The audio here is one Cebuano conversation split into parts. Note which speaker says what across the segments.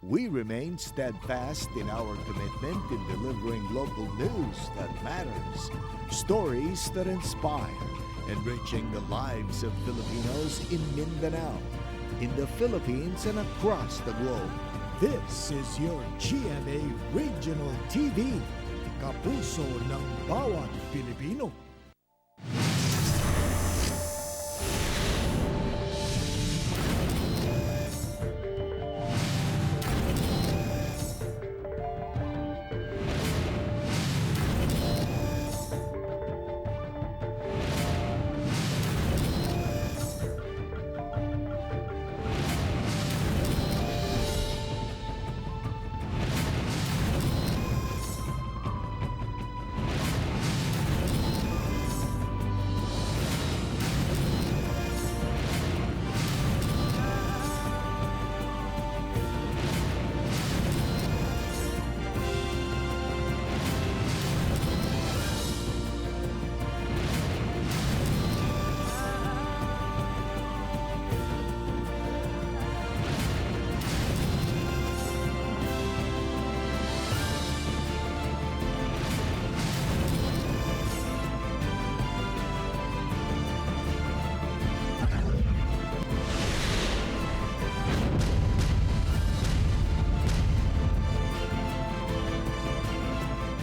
Speaker 1: We remain steadfast in our commitment in delivering local news that matters, stories that inspire, enriching the lives of Filipinos in Mindanao, in the Philippines, and across the globe. This is your GMA Regional TV, kapuso ng bawat Pilipino.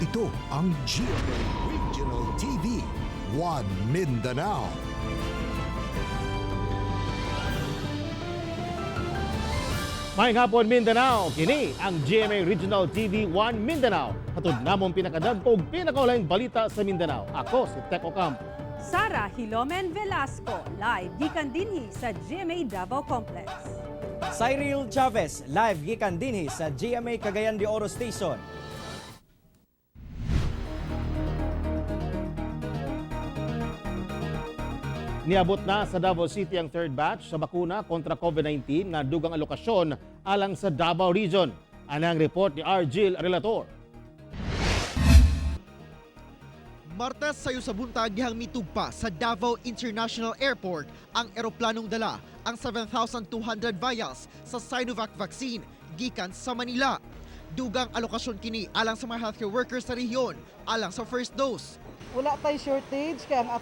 Speaker 1: Ito ang GMA Regional TV, One Mindanao.
Speaker 2: Maayong hapon, Mindanao, kini ang GMA Regional TV 1 Mindanao. Hatod namong pinakadagko ug pinakaulahing balita sa Mindanao. Ako si Teko Campo.
Speaker 3: Sara Hilomen Velasco, live gikan dinhi sa GMA Davao Complex.
Speaker 4: Cyril Chavez, live gikan dinhi sa GMA Cagayan de Oro Station.
Speaker 2: Niabot na sa Davao City ang third batch sa bakuna kontra COVID-19 nga dugang alokasyon alang sa Davao Region. Anang report ni Argil Relator.
Speaker 5: Martes sayo sa buntag dihang mitugpa sa Davao International Airport ang eroplanong dala ang 7,200 vials sa Sinovac vaccine gikan sa Manila. Dugang alokasyon kini alang sa mga healthcare workers sa rehiyon alang sa first dose.
Speaker 6: Wala tay shortage kay ang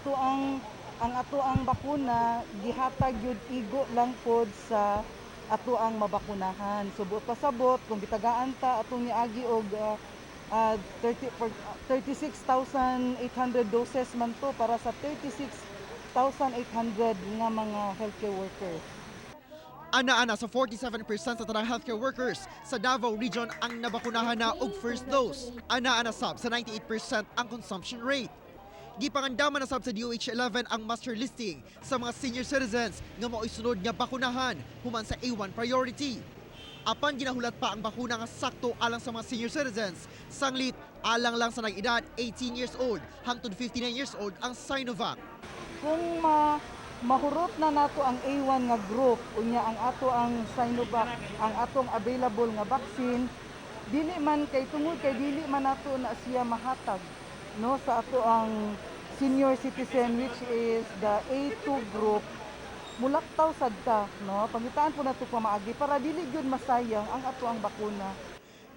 Speaker 6: ato ang bakuna gihatag gyud igo lang pod sa ato ang mabakunahan. So buot pasabot kung gitagaan ta atong niagi og 30 for 36,800 doses man to para sa 36,800 nga mga healthcare workers.
Speaker 5: Ana-ana sa 47% sa tanang healthcare workers sa Davao Region ang nabakunahan na og first dose. Ana-ana sab sa 98% ang consumption rate. Gipangandaman na sab sa DOH 11 ang master listing sa mga senior citizens nga mao'y sunod nga bakunahan human sa A1 priority. Apan ginahulat pa ang bakuna nga sakto alang sa mga senior citizens. Sanglit alang lang sa nag-edad 18 years old hangtod 59 years old ang Sinovac.
Speaker 6: Kung mahurot na nato ang A1 nga group, unya ang ato ang Sinovac ang atong available nga vaccine, dili man kay tungod kay dili man nato na siya mahatag, no, sa ato ang senior citizen, which is the A2 group, mulaktaw sad ta, no. Pangitaan po nato pamaagi para dili gyud masayang ang ato ang bakuna.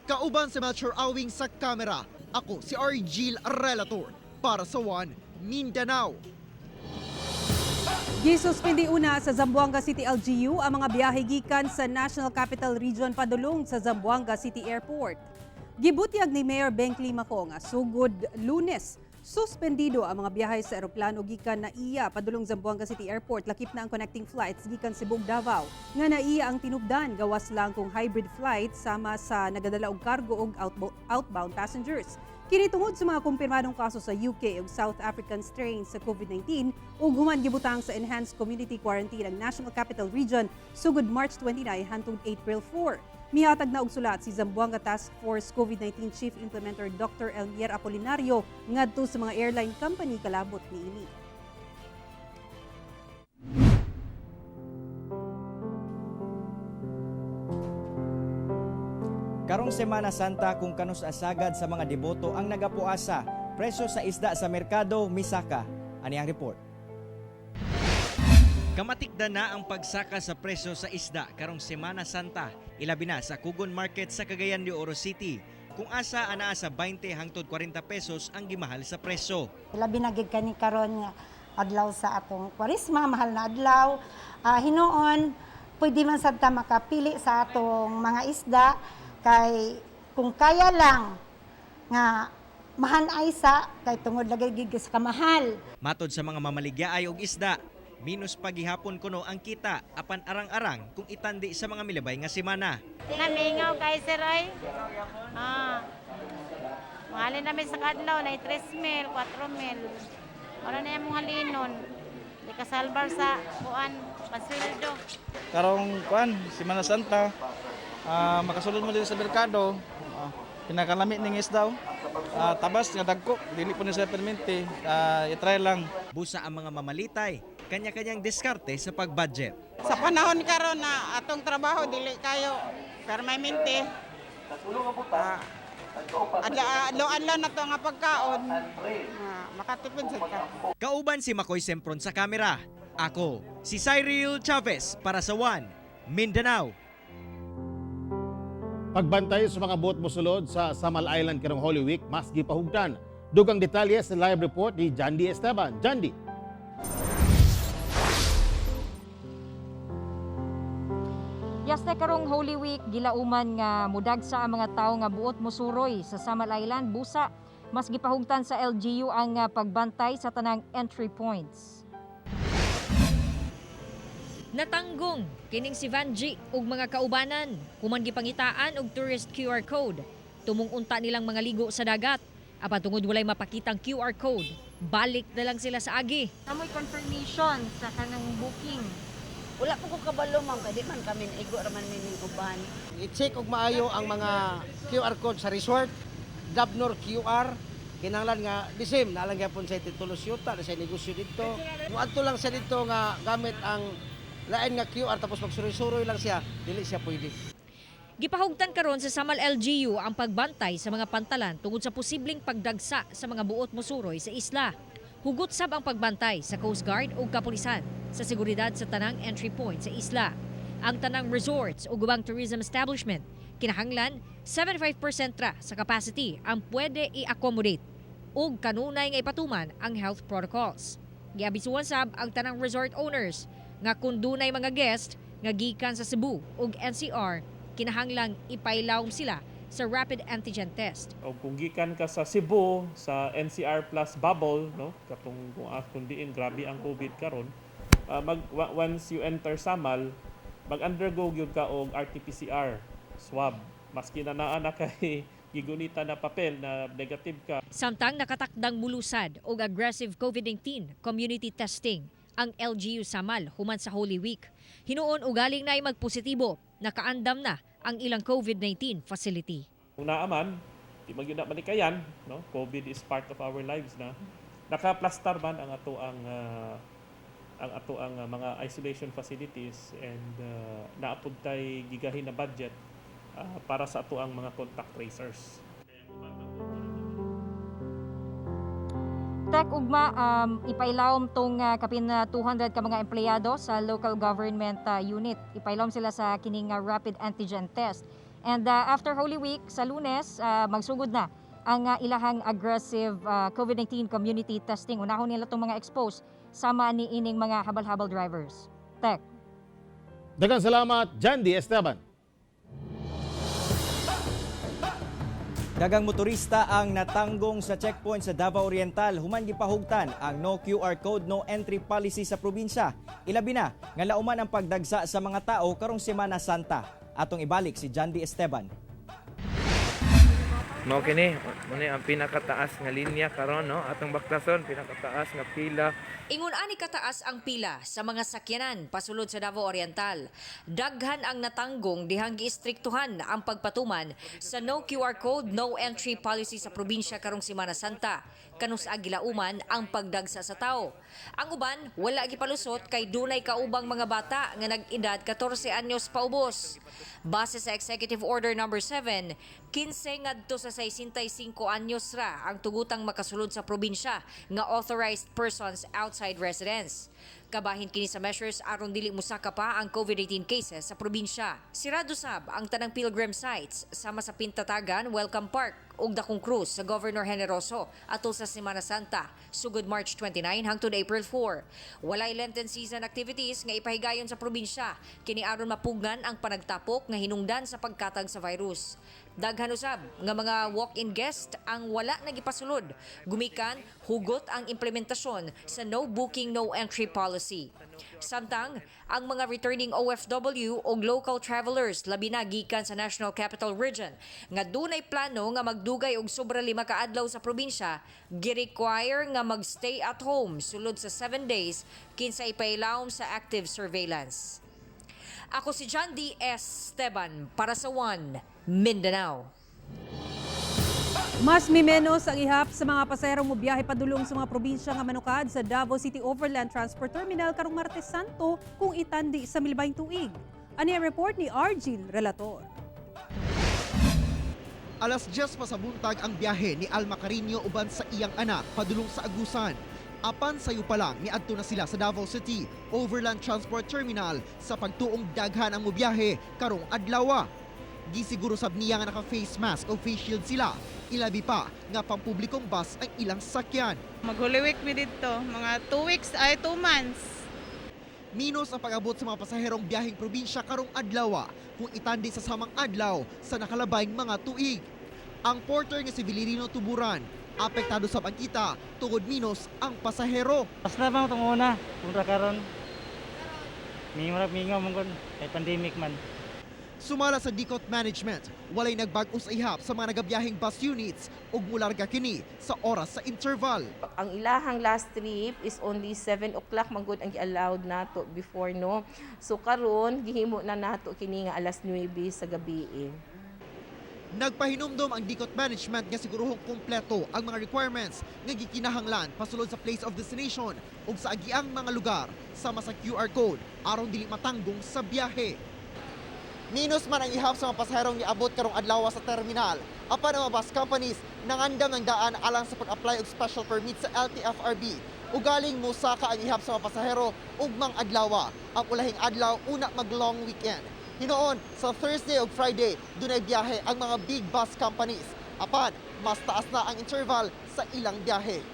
Speaker 5: Kauban si Melchor Awing sa kamera. Ako si Argil Relator para sa One Mindanao.
Speaker 3: Gisuspindi una sa Zamboanga City LGU ang mga biyahe gikan sa National Capital Region padulong sa Zamboanga City Airport. Gibutyag ni Mayor Beng Climaco nga sugod Lunes, suspendido ang mga biyahe sa eroplano gikan NAIA padulong Zamboanga City Airport, lakip na ang connecting flights gikan Cebu ug Davao nga NAIA ang tinubdan, gawas lang kung hybrid flight sama sa nagadala og cargo ug outbound passengers. Kini tungod sa mga kumpirmadong kaso sa UK ug South African strain sa COVID-19 ug human gibutang sa enhanced community quarantine ang National Capital Region sugod March 29 hangtod April 4. Mihatag na og sulat si Zamboanga Task Force COVID-19 Chief Implementer Dr. Elmier Apolinario ngadto sa mga airline company kalabot niini.
Speaker 4: Karong Semana Santa, kung kanus asagad sa mga deboto ang nagapuasa, presyo sa isda sa merkado misaka. Ani ang report. Kamatikda na ang pagsaka sa presyo sa isda karong Semana Santa, ilabi na sa Kugon Market sa Cagayan de Oro City. Kung asa anaa sa 20 hangtod 40 pesos ang gimahal sa presyo.
Speaker 7: Labi na gid kani karon nga adlaw sa atong Kwaresma, mahal na adlaw. Hinuon, pwede man sad ta makapili sa atong mga isda kay kung kaya lang nga mahan ay sa kay tungod lagi gid sa kamahal.
Speaker 4: Matod sa mga mamaligya ay og isda, minus pagihapon kuno ang kita apan arang-arang kung itandi sa mga milabay nga semana.
Speaker 8: Namingaw kay sir ay. Mahalin namin sa kadlaw na 3 mil, 4 mil. Wala na yung mga linon. Di ka salbar sa kuan, pasweldo.
Speaker 9: Karong kuan, Semana Santa, makasulod mo din sa merkado, pinakalami ning isda, oh. Tabas nga dagko, dili po ni sa permente, i-try lang.
Speaker 4: Busa ang mga mamalitay, kanya-kanyang diskarte sa pagbudget.
Speaker 10: Sa panahon karon na atong trabaho dili kayo permanente. Adlaw-adlaw na to nga pagkaon. Makatipid sad ka.
Speaker 4: Kauban si Makoy Sempron sa kamera. Ako, si Cyril Chavez para sa One, Mindanao.
Speaker 2: Pagbantay sa mga buot mosulod sa Samal Island karong Holy Week, mas gipahugtan. Dugang detalye sa live report ni Jandy Esteban. Jandy.
Speaker 11: Yes, na karong Holy Week, gilauman nga mudagsa ang mga tawo nga buot mosuroy sa Samal Island, busa. Mas gipahugtan sa LGU ang pagbantay sa tanang entry points.
Speaker 12: Natanggong kining si Vanji ug mga kaubanan human gipangitaan og tourist QR code. Tumong unta nilang mga ligo sa dagat. Apan tungod walay mapakitang QR code, balik na lang sila sa agi.
Speaker 11: Amoy confirmation sa kanang booking.
Speaker 8: Wala po ko kabalo ma'am, kay di man kami naigo ra man mi ning uban.
Speaker 6: I-check og maayo ang mga QR code sa resort, Dabnor QR, kinahanglan nga the same na lang gyapon sa titulo syuta na sa negosyo dito. Muadto lang siya dito nga gamit ang lain nga QR tapos magsuroy-suroy lang siya, dili siya pwede.
Speaker 12: Gipahugtan karon sa Samal LGU ang pagbantay sa mga pantalan tungod sa posibleng pagdagsa sa mga buot mosuroy sa isla. Hugot sab ang pagbantay sa Coast Guard ug kapulisan sa seguridad sa tanang entry point sa isla. Ang tanang resorts ug ubang tourism establishment kinahanglan 75% ra sa capacity ang pwede i-accommodate ug kanunay nga ipatuman ang health protocols. Giabisuan sab ang tanang resort owners nga kung dunay mga guest nga gikan sa Cebu ug NCR, kinahanglang ipailawom sila sa rapid antigen test.
Speaker 13: O kung gikan ka sa Cebu sa NCR plus bubble, no, katong kung kung diin grabe ang COVID karon, once you enter Samal, mag-undergo gyud ka og RT-PCR swab maski na naa na kay gigunita na papel na negative ka.
Speaker 12: Samtang nakatakdang mulusad og aggressive COVID-19 community testing ang LGU Samal human sa Holy Week. Hinuon ugaling na magpositibo, nakaandam na ang ilang COVID-19 facility.
Speaker 13: Kung naa man, di man gyud na malikayan, no? COVID is part of our lives na. Nakaplastar man ang ato ang mga isolation facilities and naa pud tay gigahin na budget para sa ato ang mga contact tracers.
Speaker 11: Tek ugma, ipailawom tong kapin na 200 ka mga empleyado sa local government unit. Ipailawom sila sa kining rapid antigen test. And after Holy Week sa Lunes, magsugod na ang ilahang aggressive COVID-19 community testing. Unahon nila tong mga exposed sama ni ining mga habal-habal drivers. Tek.
Speaker 2: Daghang salamat, Jandy Esteban.
Speaker 4: Dagang motorista ang natanggong sa checkpoint sa Davao Oriental human gipahugtan ang no QR code no entry policy sa probinsya. Ilabi na nga lauman ang pagdagsa sa mga tao karong Semana Santa. Atong ibalik si Jandy Esteban.
Speaker 14: Mao kini, mo ni ang pinakataas nga linya karon, no, atong baktason, pinakataas nga pila.
Speaker 12: Ingon ani kataas ang pila sa mga sakyanan pasulod sa Davao Oriental. Daghan ang natanggong dihang giistriktuhan ang pagpatuman sa no QR code, no entry policy sa probinsya karong Semana Santa. Kanus gilauman ang pagdagsa sa tao. Ang uban wala gipalusot kay dunay kaubang mga bata nga nag-edad 14 anyos paubos. Base sa Executive Order number 7, 15 ngadto sa 65 anyos ra ang tugutang makasulod sa probinsya nga authorized persons outside residence. Kabahin kini sa measures aron dili musaka pa ang COVID-19 cases sa probinsya. Sirado sab ang tanang pilgrim sites sama sa Pintatagan, Welcome Park ug Dakong Krus sa Governor Generoso atol sa Semana Santa sugod March 29 hangtod April 4. Walay Lenten season activities nga ipahigayon sa probinsya kini aron mapugnan ang panagtapok nga hinungdan sa pagkatag sa virus. Daghan usab nga mga walk-in guest ang wala nagipasulod gumikan hugot ang implementasyon sa no booking, no entry policy. Samtang ang mga returning OFW o local travelers, labi na gikan sa National Capital Region nga dunay plano nga magdugay og sobra 5 ka adlaw sa probinsya, gi-require nga magstay at home sulod sa 7 days kinsa ipailawom sa active surveillance. Ako si John D. S. Esteban para sa One Mindanao.
Speaker 3: Mas mimenos ang ihap sa mga pasaherong mobiyahe padulong sa mga probinsya nga manukad sa Davao City Overland Transport Terminal karong Martes Santo kung itandi sa milbayng tuig. Ani ang report ni Argil Relator.
Speaker 5: Alas 10 pa sa buntag ang biyahe ni Alma Carino uban sa iyang anak padulong sa Agusan. Apan sayo pa lang niadto na sila sa Davao City Overland Transport Terminal sa pagtuong daghan ang mobiyahe karong adlawa. Gisiguro sab niya nga naka-face mask o face shield sila. Ilabi pa nga pampublikong bus ang ilang sakyan.
Speaker 10: Mag-Holy Week mi didto, mga 2 weeks ay 2 months.
Speaker 5: Minos ang pag-abot sa mga pasaherong biyaheng probinsya karong adlaw kung itandi sa samang adlaw sa nakalabayng mga tuig. Ang porter nga si Villarino Tuburan, apektado sab ang kita tungod minos ang pasahero.
Speaker 9: Basta ba itong una, kung karon. Murag mingaw man gud kay pandemic man.
Speaker 5: Sumala sa DICOT Management, walay nagbag-o sa ihap sa mga nagabiyaheng bus units ug mularga kini sa oras sa interval.
Speaker 15: Ang ilahang last trip is only 7 o'clock man gud ang gi-allowed nato before, no. So karon gihimo na nato kini nga alas 9 sa gabi eh.
Speaker 5: Nagpahinumdom ang DICOT Management nga siguruhong kumpleto ang mga requirements nga gikinahanglan pasulod sa place of destination ug sa agiang mga lugar sama sa QR code aron dili matanggong sa biyahe. Minos man ang ihap sa mga pasaherong niabot karong adlaw sa terminal. Apan ang mga bus companies nangandam ng daan alang sa pag-apply og special permit sa LTFRB. Ugaling mosaka ang ihap sa mga pasahero ugmang adlaw. Ang ulahing adlaw una mag long weekend. Hinoon, sa Thursday ug Friday, dunay biyahe ang mga big bus companies. Apan, mas taas na ang interval sa ilang biyahe.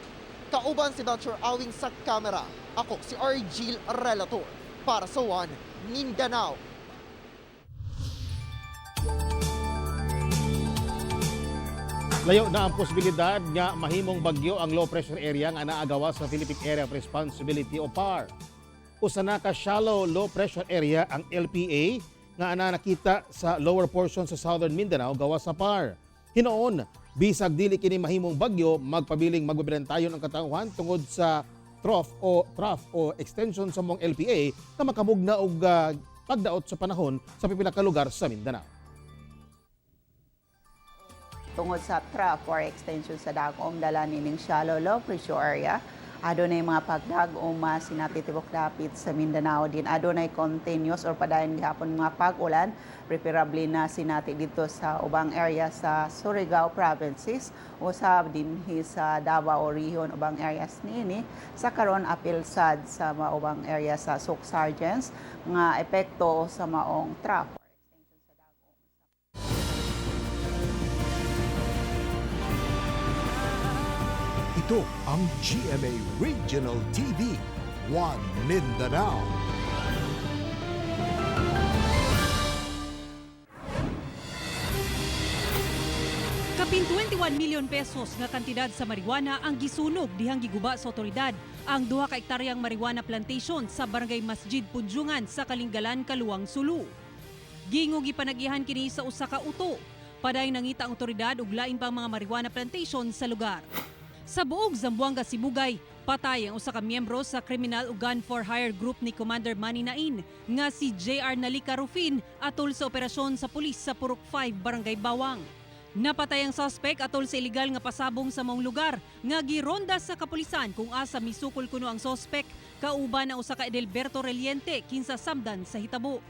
Speaker 5: Kauban si Belcher Awing sa kamera. Ako si Argil Relator para sa One Mindanao.
Speaker 2: Layo na ang posibilidad nga mahimong bagyo ang low pressure area nga naagawa sa Philippine Area of Responsibility o PAR. Usa na ka shallow low pressure area ang LPA nga ana nakita sa lower portion sa southern Mindanao gawas sa PAR. Hinoon, bisag dili kini mahimong bagyo, magpabiling magbabilantayon ang katawhan tungod sa trough o extension sa maong LPA na makamugna og pagdaot sa panahon sa pipila ka lugar sa Mindanao.
Speaker 16: Tungod sa trough or extension sa dagom dala nining shallow low pressure area, adunay mga pagdag-om sinati tibok dapit sa Mindanao din. Adunay continuous or padayon gihapon mga pag-ulan, preferably na sinati dito sa ubang area sa Surigao provinces, usab dinhi sa Davao region, ubang areas niini sa karon, apil sad sa maubang area sa Soccsksargen nga epekto sa maong trough.
Speaker 1: Ito ang GMA Regional TV, One Mindanao.
Speaker 3: Kapin 21 milyon pesos nga kantidad sa marijuana ang gisunog dihang giguba sa otoridad ang 2 ka ektaryang marijuana plantation sa Barangay Masjid Pujungan sa Kalinggalan, Kaluang, Sulu. Gingog gipanagihan kini sa usa ka uto. Padayon nangita ang otoridad og lain pang mga marijuana plantation sa lugar. Sa buog Zamboanga Sibugay, patay ang usa ka miyembro sa criminal ug gun for hire group ni Commander Manny Nain nga si JR Nalika Rufin atol sa operasyon sa pulis sa Purok 5, Barangay Bawang. Napatay ang suspect atol sa ilegal nga pasabong sa maong lugar nga gironda sa kapulisan kung asa misukol kuno ang suspect kauban ang usa ka Edelberto Reliente kinsa samdan sa hitabo.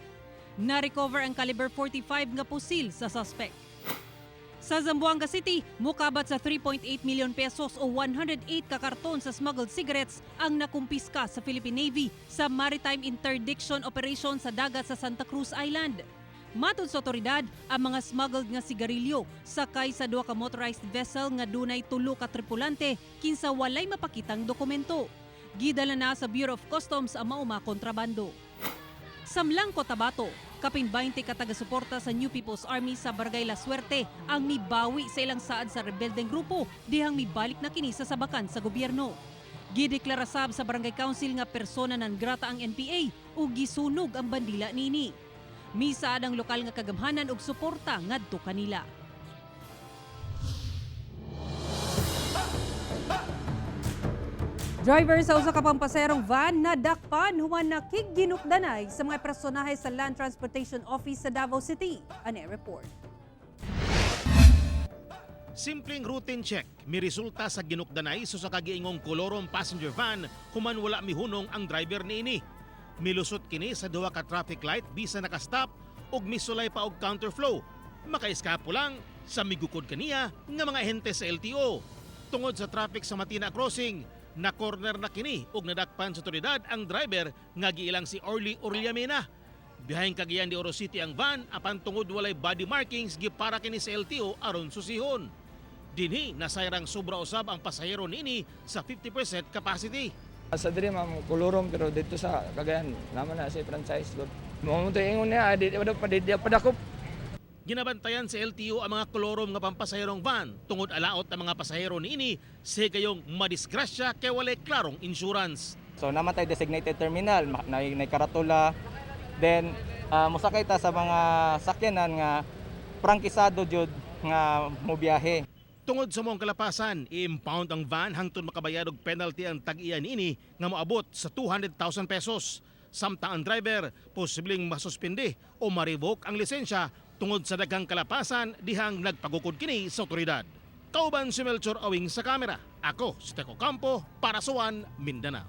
Speaker 3: Na-recover ang caliber 45 nga pusil sa suspect. Sa Zamboanga City, mukabat sa 3.8 million pesos o 108 ka karton sa smuggled cigarettes ang nakumpiska sa Philippine Navy sa Maritime Interdiction Operation sa dagat sa Santa Cruz Island. Matod sa otoridad, ang mga smuggled nga sigarilyo sakay sa duha ka motorized vessel nga dunay tulo ka tripulante kinsa walay mapakitang dokumento. Gidala na sa Bureau of Customs ang mao mga kontrabando. Samlang Cotabato, kapin 20 ka taga-suporta sa New People's Army sa Barangay La Suerte ang mibawi sa ilang saad sa rebeldeng grupo dihang mibalik na kini sa sabakan sa gobyerno. Gideklara sab sa Barangay Council nga persona non grata ang NPA ug gisunog ang bandila nini. Misaad ang lokal nga kagamhanan og suporta ngadto kanila. Driver sa usa ka pampaserong van nadakpan human nakigginukdanay sa mga personahe sa Land Transportation Office sa Davao City. Ane report.
Speaker 2: Simpleng routine check, miresulta sa ginukdanay sa usa ka giingong kolorom passenger van human wala mihunong ang driver niini. Milusot kini sa duha ka traffic light bisa nakastop ug misulay pa og counterflow. Makaiskapo lang sa migukod kaniya nga mga ahente sa LTO. Tungod sa traffic sa Matina Crossing, na corner na kini ug nadakpan sa otoridad ang driver nga giilang si Orly Orliamena. Bihayeng Cagayan de Oro City ang van apan tungod walay body markings, gipara kini sa LTO aron susihon. Dinhi nasayrang sobra usab ang pasahero niini sa 50% capacity.
Speaker 14: Sa diri, ma'am, kolorom, pero dito sa Cagayan naman na si franchise gud. Mo mo ingon niya di pa di padakop.
Speaker 2: Ginabantayan sa LTO ang mga kolorom nga pampasaherong van tungod alaot ang mga pasahero niini sa gayong madisgrasya kay walay klarong insurance.
Speaker 9: So naman tayo designated terminal, na karatula. Then mosakay ta sa mga sakyanan nga prangkisado jud nga mobiyahe.
Speaker 2: Tungod sa maong kalapasan, i-impound ang van hangtod makabayad og penalty ang tag-iya niini nga moabot sa 200,000 pesos. Samtang ang driver posibleng masuspende o ma-revoke ang lisensya tungod sa daghang kalapasan dihang nagpagukod kini sa otoridad. Kauban si Melchor Awing sa kamera. Ako si Teco Campo para sa One Mindanao.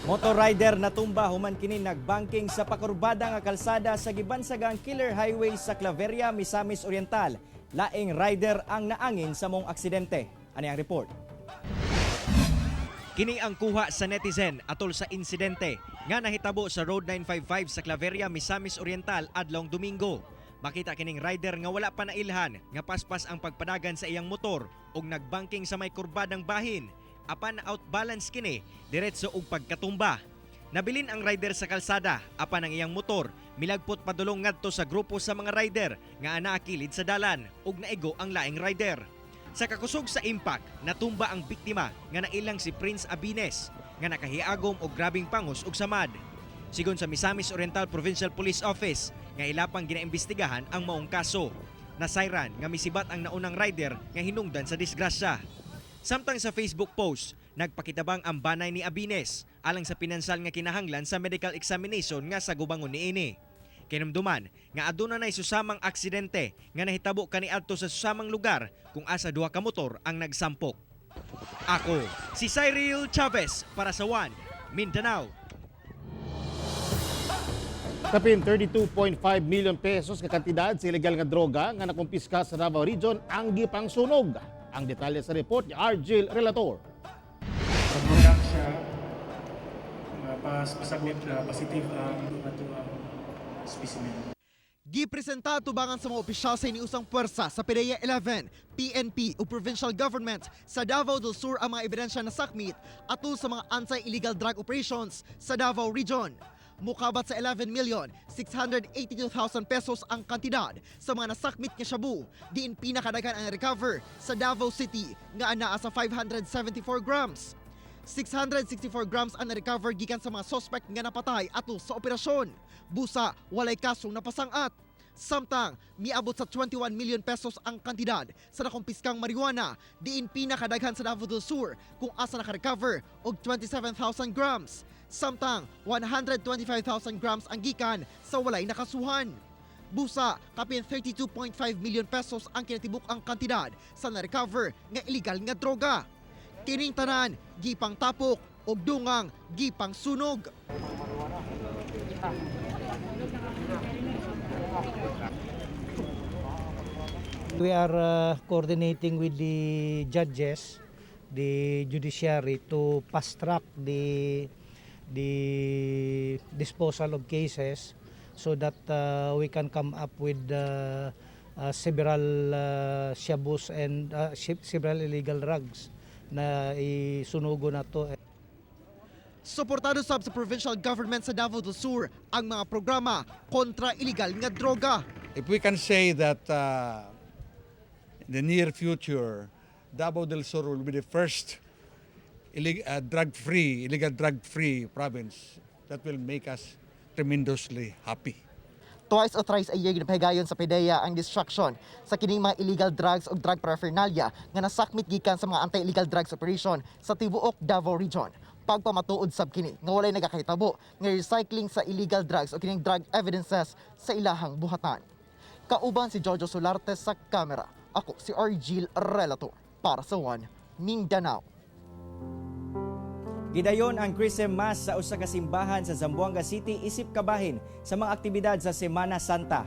Speaker 4: Motor rider natumba human kini nagbanking sa pakurbada nga kalsada sa gibansagang Killer Highway sa Claveria, Misamis Oriental. Laing rider ang naangin sa mong aksidente. Ani ang report. Kini ang kuha sa netizen atol sa insidente nga nahitabo sa Road 955 sa Claveria, Misamis Oriental adlong Domingo. Makita kining rider nga wala pa nailhan nga paspas ang pagpadagan sa iyang motor ug nagbanking sa may kurbadang bahin. Apan outbalance kini diretso og pagkatumba. Nabilin ang rider sa kalsada apan ang iyang motor milagpot padulong ngadto sa grupo sa mga rider nga anaa kilid sa dalan ug naigo ang laing rider. Sa kakusog sa impact, natumba ang biktima nga nailang si Prince Abines nga nakahiagom og grabing pangos ug samad. Sigon sa Misamis Oriental Provincial Police Office nga ilapang ginaimbestigahan ang maong kaso. Nasayran nga misibat ang naunang rider nga hinungdan sa disgrasya. Samtang sa Facebook post, nagpakitabang ang banay ni Abines alang sa pinansal nga kinahanglan sa medical examination nga sa gubangon niini. Kinumduman nga aduna nay susamang aksidente nga nahitabo kaniadto sa susamang lugar kung asa duha ka motor ang nagsampok. Ako si Cyril Chavez para sa One Mindanao.
Speaker 2: Kapin 32.5 million pesos nga kantidad sa ilegal nga droga nga nakumpiska sa Davao Region ang gipangsunog. Ang detalye sa report ni Argel Relator.
Speaker 17: Pag siya, pasubmit na positive ang atoang specimen.
Speaker 5: Gipresenta tubangan sa mga opisyal sa iniusang puwersa sa PDEA 11, PNP o Provincial Government sa Davao del Sur ang mga ebidensya na sakmit atol sa mga anti-illegal drug operations sa Davao Region. Mukabat sa 11,682,000 pesos ang kantidad sa mga nasakmit nga shabu, diin pinakadaghan ang recover sa Davao City nga anaa sa 574 grams. 664 grams ang na-recover gikan sa mga suspect nga napatay atol sa operasyon. Busa, walay kasong napasangat. Samtang, miabot sa 21 million pesos ang kantidad sa nakumpiskang marijuana, diin pinakadaghan sa Davao del Sur kung asa nakarecover og 27,000 grams. Samtang, 125,000 grams ang gikan sa walay nakasuhan. Busa, kapin 32.5 million pesos ang kinatibuk ang kantidad sa na-recover nga illegal nga droga. Kining tanan, gipang tapok og dungang gipang sunog.
Speaker 18: We are coordinating with the judges, the judiciary, to fast track the disposal of cases so that we can come up with several shabus and several illegal drugs na isunugo na to.
Speaker 5: Suportado sab sa provincial government sa Davao del Sur ang mga programa kontra illegal nga droga.
Speaker 19: If we can say that in the near future, Davao del Sur will be the first drug-free, illegal drug-free province, that will make us tremendously happy.
Speaker 5: Twice or thrice a year ginapahigayon sa PDEA ang destruction sa kining mga illegal drugs o drug paraphernalia nga nasakmit gikan sa mga anti-illegal drugs operation sa tibuok Davao Region. Pagpamatuod sab kini nga walay nagakahitabo nga recycling sa illegal drugs o kining drug evidences sa ilahang buhatan. Kauban si Jojo Solarte sa kamera. Ako si Argil Relator para sa One Mindanao.
Speaker 4: Gidayon ang Chrism Mass sa usa ka simbahan sa Zamboanga City isip kabahin sa mga aktibidad sa Semana Santa.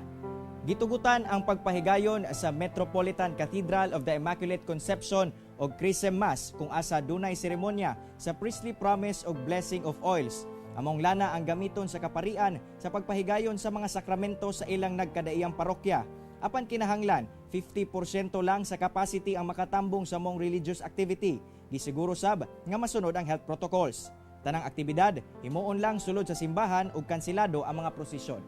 Speaker 4: Gitugutan ang pagpahigayon sa Metropolitan Cathedral of the Immaculate Conception og Chrism Mass kung asa dunay seremonya sa priestly promise og blessing of oils. Among lana ang gamiton sa kaparian sa pagpahigayon sa mga sakramento sa ilang nagkadaiyang parokya. Apan kinahanglan, 50% lang sa capacity ang makatambong sa mong religious activity. Gisiguro sab nga masunod ang health protocols. Tanang aktibidad himuon lang sulod sa simbahan ug kansilado ang mga prosesyon.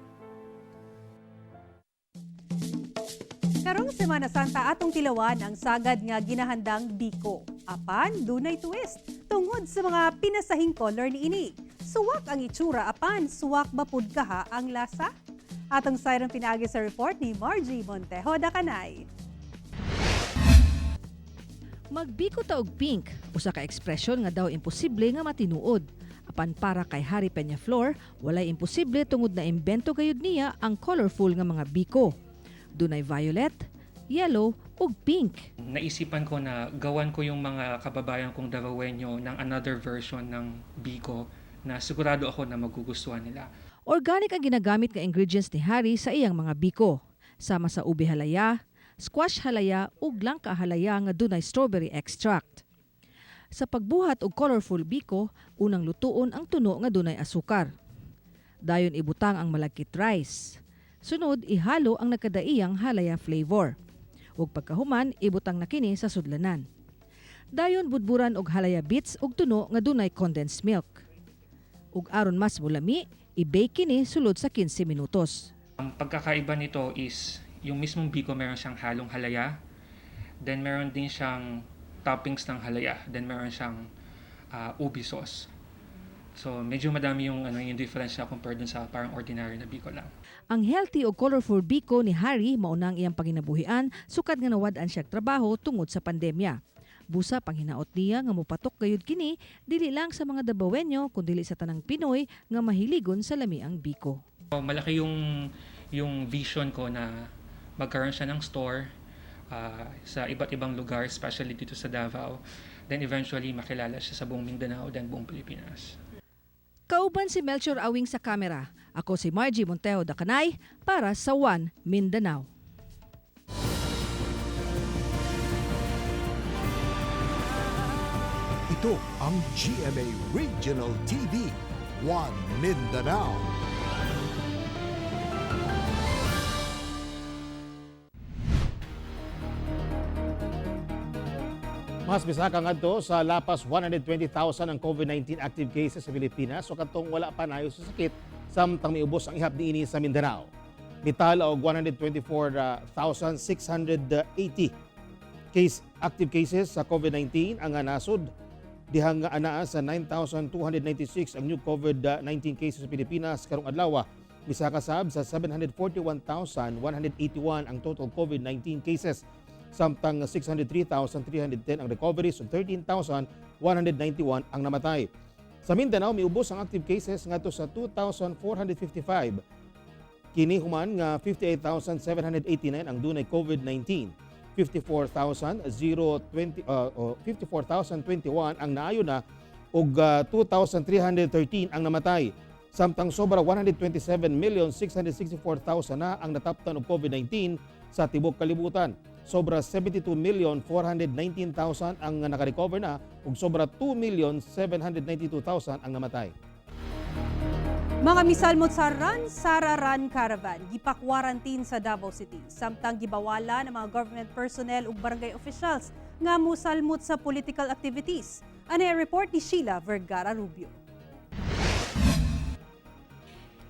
Speaker 3: Karong Semana Santa, atong tilawan ang sagad nga ginahandang biko. Apan dunay twist tungod sa mga pinasahing color niini. Suwak ang itsura, apan suwak ba pud kaha ang lasa? Atong sayran pinaagi sa report ni Margie Montejo Dacanay.
Speaker 20: Magbiko ta og pink, usa ka ekspresyon nga daw imposible nga matinuod. Apan para kay Harry Peñaflor, walay imposible tungod na imbento gayud niya ang colorful nga mga biko. Dunay violet, yellow ug pink.
Speaker 17: Naisipan ko na gawan ko yung mga kababayan kong Davaoenyo ng another version ng biko na sigurado ako na magugustuhan nila.
Speaker 20: Organic ang ginagamit nga ingredients ni Harry sa iyang mga biko. Sama sa ube halaya, squash halaya ug langka halaya nga dunay strawberry extract. Sa pagbuhat og colorful biko, unang lutuon ang tuno nga dunay asukar. Dayon ibutang ang malagkit rice. Sunod, ihalo ang nagkadaiyang halaya flavor. Ug pagkahuman, ibutang na kini sa sudlanan. Dayon budburan og halaya bits ug tuno nga dunay condensed milk. Ug aron mas mulami, i-bake kini sulod sa 15 minutos.
Speaker 17: Ang pagkakaiba nito is yung mismong biko, meron siyang halong halaya, then meron din siyang toppings ng halaya, then meron siyang ubi sauce. So medyo madami yung ano, yung difference niya compared dun sa parang ordinary na biko lang.
Speaker 20: Ang healthy o colorful biko ni Harry mao na ang iyang panginabuhian sukad nga nawad-an siya trabaho tungod sa pandemya. Busa panghinaot niya nga mopatok gayud kini dili lang sa mga Dabawenyo kundili sa tanang Pinoy nga mahiligon sa lamiang biko.
Speaker 17: So, malaki yung vision ko na magkaroon siya ng store sa iba't ibang lugar, especially dito sa Davao. Then eventually makilala siya sa buong Mindanao then buong Pilipinas.
Speaker 20: Kauban si Melchor Awing sa kamera. Ako si Margie Montejo Dacanay para sa One Mindanao.
Speaker 1: Ito ang GMA Regional TV, One Mindanao.
Speaker 2: Mas bisaka ngadto sa lapas 120,000 ang COVID-19 active cases sa Pilipinas o katong wala pa nayo sa sakit samtang miubos ang ihap niini sa Mindanao. Mitala og 124,680 case active cases sa COVID-19 ang nasod dihang anaa sa 9,296 ang new COVID-19 cases sa Pilipinas karong adlaw. Misaka sab sa 741,181 ang total COVID-19 cases samtang 603,310 ang recoveries ug 13,191 ang namatay. Sa Mindanao, miubos ang active cases ngadto sa 2,455. Kini human nga 58,789 ang dunay COVID-19. 54,021 ang naayo na ug 2,313 ang namatay. Samtang sobra 127,664,000 na ang nataptan og COVID-19 sa tibuok kalibutan. Sobra 72,419,000 ang nakarecover na ug sobra 2,792,000 ang namatay.
Speaker 3: Mga misalmot sa Run Sara Run Caravan gipakwarantin sa Davao City samtang gibawala ng mga government personnel ug barangay officials nga musalmot sa political activities. Ano ang report ni Sheila Vergara Rubio.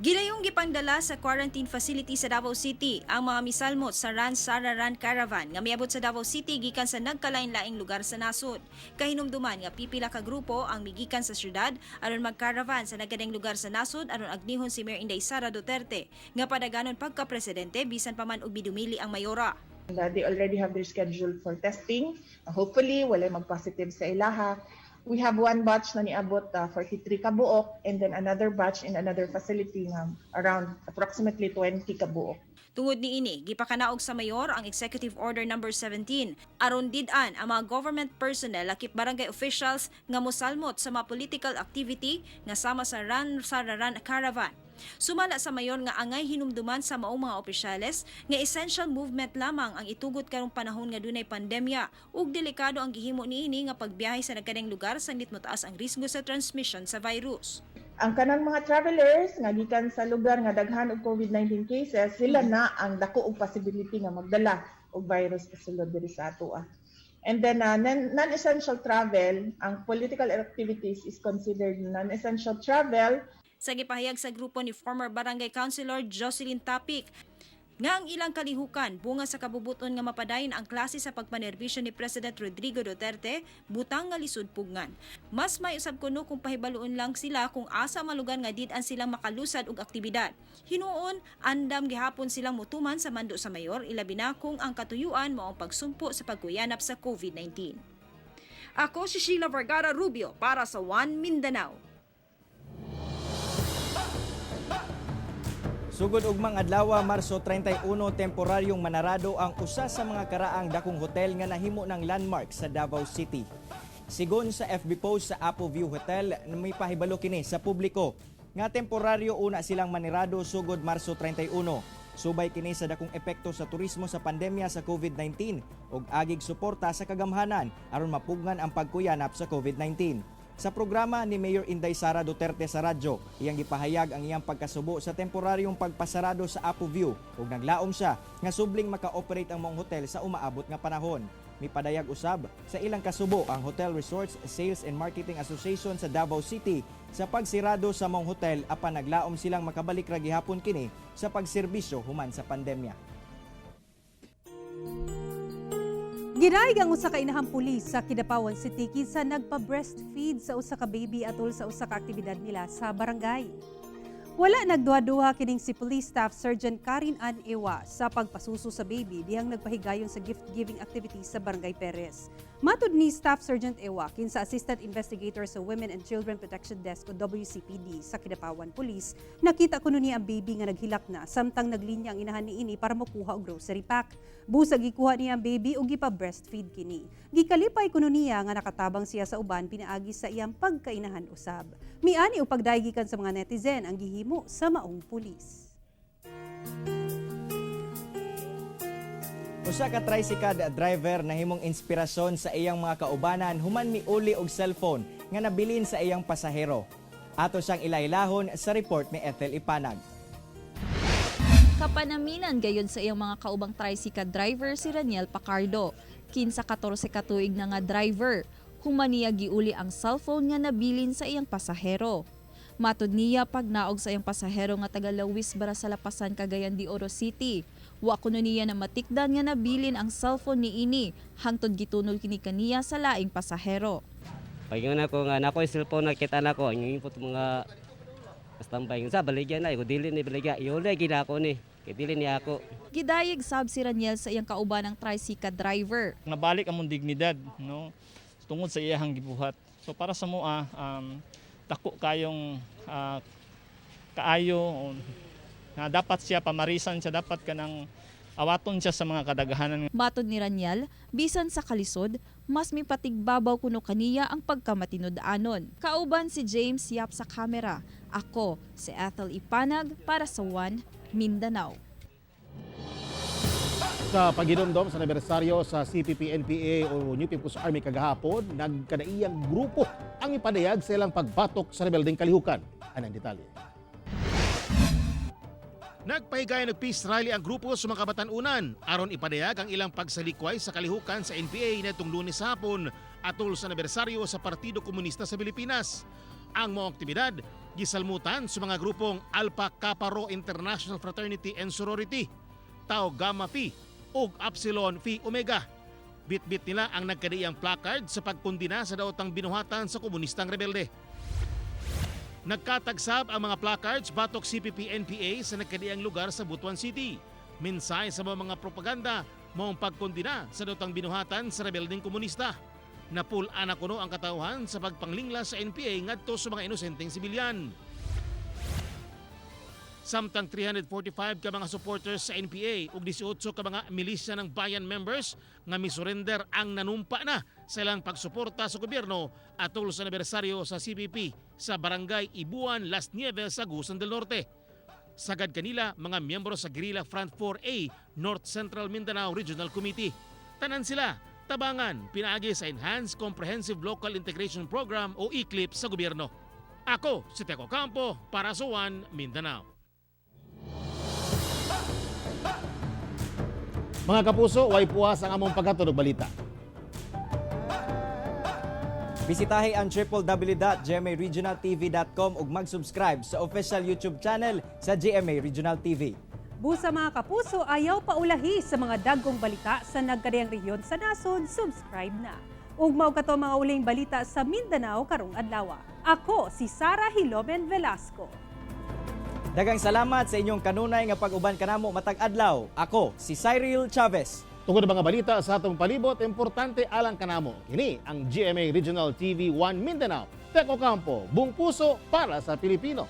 Speaker 21: Gilayong gipangdala sa quarantine facility sa Davao City ang mga misalmot sa Run Sara Run Caravan nga miabot sa Davao City gikan sa nagkalain-laing lugar sa nasod. Kahinumduman nga pipila ka grupo ang migikan sa syudad aron magcaravan sa nagkadaing lugar sa nasod aron agnihon si Mayor Inday Sara Duterte nga padaganon pagka-presidente bisan pa man og midumili ang mayora.
Speaker 22: And they already have their schedule for testing. Hopefully, walay mag-positive sa ilaha. We have one batch na niabot 43 kabuok and then another batch in another facility nga around approximately 20 kabuok.
Speaker 21: Tungod niini, gipakanaog sa mayor ang Executive Order Number 17 aron did-an ang mga government personnel lakip barangay officials nga mosalmot sa mga political activity nga sama sa Run Sara Run Caravan. Sumala sa mayor nga angay hinumduman sa maong mga opisyales nga essential movement lamang ang itugot karong panahon nga dunay pandemya ug delikado ang gihimo niini nga pagbiyahe sa nagkadaing lugar sanglit motaas ang risgo sa transmission sa virus.
Speaker 22: Ang kanang mga travelers nga gikan sa lugar nga daghan og COVID-19 cases, sila na ang dako og possibility nga magdala og virus pasulod diri sa atoa. And then non-essential travel, ang political activities is considered non-essential travel.
Speaker 21: Sa gipahayag sa grupo ni former barangay councilor Jocelyn Tapic, nga ang ilang kalihukan bunga sa kabubuton nga mapadayon ang klase sa pagpanerbisyo ni President Rodrigo Duterte, butang nga lisod pugngan. Mas may usab kuno kung pahibaluon lang sila kung asa malugar nga did-an silang makalusad og aktibidad. Hinuon, andam gihapon silang mutuman sa mando sa mayor, ilabi na kung ang katuyuan mao ang pagsumpo sa pagkuyanap sa COVID-19. Ako si Sheila Vergara Rubio para sa One Mindanao.
Speaker 4: Sugod ugmang adlaw, Marso 31, temporaryong manarado ang usa sa mga karaang dakong hotel nga nahimo ng landmark sa Davao City. Sigon sa FB post sa Apo View Hotel, may pahibalo kini sa publiko nga temporaryo una silang manirado sugod Marso 31. Subay kini sa dakong epekto sa turismo sa pandemya sa COVID-19 ug agig suporta sa kagamhanan aron mapugngan ang pagkuyanap sa COVID-19. Sa programa ni Mayor Inday Sara Duterte sa radyo, iyang gipahayag ang iyang pagkasubo sa temporaryong pagpasarado sa Apo View ug naglaom siya nga subling maka-operate ang maong hotel sa umaabot nga panahon. Mipadayag usab sa ilang kasubo ang Hotel Resorts Sales and Marketing Association sa Davao City sa pagsirado sa maong hotel apan naglaom silang makabalik ra gihapon kini sa pagserbisyo human sa pandemya.
Speaker 3: Ginaig ang usa ka inahang pulis sa Kidapawan City kinsa nagpa-breastfeed sa usa ka baby atol sa usa ka aktibidad nila sa barangay. Wala nagduha-duha kining si Police Staff Sergeant Karin Ann Ewa sa pagpasuso sa baby dihang nagpahigayon sa gift-giving activities sa Barangay Perez. Matud ni Staff Sergeant Ewa, kinsa Assistant Investigator sa Women and Children Protection Desk o WCPD sa Kidapawan Police, nakita kuno niya ang baby nga naghilak na samtang naglinya ang inahan niini para mokuha og grocery pack. Busag gikuha niya ang baby ug gipa-breastfeed kini. Gikalipay kuno niya nga nakatabang siya sa uban pinaagi sa iyang pagkainahan usab. Miani og pagdayeg gikan sa mga netizen ang gihimo sa maong pulis.
Speaker 4: Usa ka tricycle driver nahimong inspirasyon sa iyang mga kaubanan human miuli og cellphone nga nabilin sa iyang pasahero. Ato siyang ilailahon sa report ni Ethel Ipanag.
Speaker 23: Kapanaminan gayon sa iyang mga kaubang tricycle driver si Raniel Pacardo. 15 14 ka tuig na nga driver. Human niya giuli ang cellphone nga nabilin sa iyang pasahero. Matod niya pagnaog sa iyang pasahero nga taga Lawis bara sa Lapasan, Cagayan de Oro City. Wa kuno niya na matikdan nga nabilin ang cellphone niini hangtod gitunol kini kaniya sa laing pasahero.
Speaker 24: Pagingon ako nga nako yung cellphone, nakita nako ang input mga standby sa baligya na ko, dili ni baligya, iuli gid ako ni kay dili ni ako.
Speaker 23: Gidayeg sab si Raniel sa iyang kaubanang tricycle driver.
Speaker 25: Nabalik among dignidad, no, tungod sa iyahang gibuhat. So para sa moa, dako kayong kaayo na dapat siya pamarisan siya, dapat kanang awaton siya sa mga kadaghanan.
Speaker 23: Matod ni Raniel, bisan sa kalisod, mas mipatigbabaw kuno kaniya ang pagkamatinud-anon. Kauban si James Yap sa kamera. Ako, si Ethel Ipanag para sa One Mindanao.
Speaker 2: Sa paghinumdom sa anibersaryo sa CPP-NPA o New People's Army kagahapon, nagkadaiyang grupo ang ipadayag sa ilang pagbatok sa rebeldeng kalihukan. Anang detalye. Nagpahigayon og peace rally ang grupo sa mga kabatan-unan aron ipadayag ang ilang pagsalikway sa kalihukan sa NPA netong Lunes sa hapon atol sa anibersaryo sa Partido Komunista sa Pilipinas. Ang mga aktibidad gisalmutan sa mga grupong Alpha Kappa Rho International Fraternity and Sorority, Tau Gamma Phi ug Upsilon Phi Omega. Bitbit nila ang nagkadaiyang placard sa pagkondena sa daotang binuhatan sa komunistang rebelde. Nagkatagsab ang mga placards batok CPP-NPA sa nagkadaiyang lugar sa Butuan City. Mensahe sa mga propaganda maong pagkondena sa daotang binuhatan sa rebeldeng komunista. Napul-an na kuno ang katawhan sa pagpanglingla sa NPA ngadto sa mga inosenteng sibilyan. Samtang 345 ka mga supporters sa NPA ug 18 ka mga milisya ng bayan members nga misurrender ang nanumpa na sa ilang pagsuporta sa gobyerno atol sa anibersaryo sa CPP sa Barangay Ibuan, Las Nieves sa Agusan del Norte. Sagad kanila mga miyembro sa Guerrilla Front 4A North Central Mindanao Regional Committee. Tanan sila tabangan pinaagi sa Enhanced Comprehensive Local Integration Program o ECLIP sa gobyerno. Ako si Teco Campo para sa One Mindanao. Mga kapuso, way puwas ang among paghatod og balita.
Speaker 4: Bisitahi ang www.gmaregionaltv.com ug mag-subscribe sa official YouTube channel sa GMA Regional TV.
Speaker 3: Busa, mga kapuso, ayaw paulahi sa mga dagkong balita sa nagkadaiyang rehiyon sa nasod, subscribe na. Ug mao kato mga uling balita sa Mindanao karong adlaw. Ako si Sara Hilomen Velasco.
Speaker 4: Daghang salamat sa inyong kanunay nga pag-uban kanamo matag adlaw. Ako si Cyril Chavez.
Speaker 2: Tungod ang mga balita sa atong palibot, importante alang kanamo. Kini ang GMA Regional TV 1 Mindanao. Teco Campo, buong puso para sa Pilipino.